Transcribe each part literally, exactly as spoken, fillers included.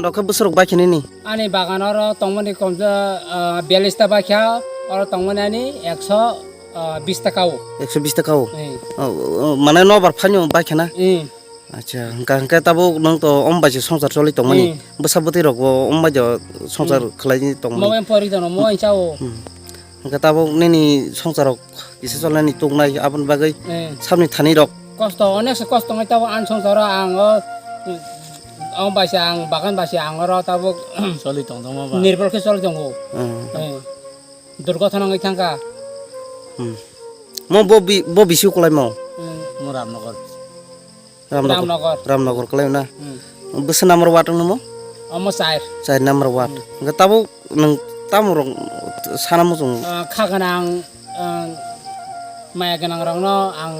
Rok khe bwswk rok bai khe nini? Ani bagan oro tongmani komsa, ah, biyallis ta bai kha, oro tongmani ani ekso, ah, bis ta kao. Ekso bis ta kao? Eh. Oh, oh, mane nobar phaino bai khe na? Eh. Acha, hwnkha hwnkhe tabuk nwng to om bai se swngchar choli tongmani. Hmm. Bwsa bwtwi rok bo om bai jo swngchar Hmm. khlai tongmani. Mo em pori dono, mo em chao. Hmm. Hwnkhe tabuk nini swngchar rok kisa cholnani tuknai aboni bagwi Hmm. sabni thani rok. Kosto, onek se kosto ngai tabuk ang swngchar o ang o, om bai se ang bagan bai se ang oro tabuk Choli tong tongma ba. Nirbol khe choli tongo. Hmm. Hmm. Durgothona wngwi thangkha. Hmm. Mo bo bi-, bo bisi ukulai mo? Hmm. Mo Ramnagar. Ramnagar. Ramnagar. Ramnagar kwlai na. Hmm. Bwswk number ward wngno mo? Omo char. Char number ward. Hmm. Hwnkhe tabuk nwng tamo rok sana muchung? Ah, kha gwnang, ah, maya gwnang rokno ang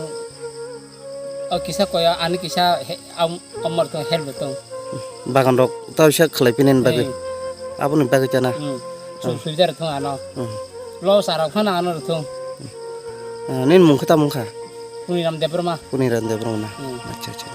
o kisa koyo ani kisa he-, am-, amor tong help tong. Bagan rok ta bisa khlai pini bagwi. Hmm. Aboni bagwi chana. Hmm. Su-, Hmm. suida rok thung ano. Hmm. Lo sa rok phano ano rok thung. Ah, nini mung khe tamo wngkha? Puniram Debbarma. Puniram Debbarma na? Hmm. Acha, acha.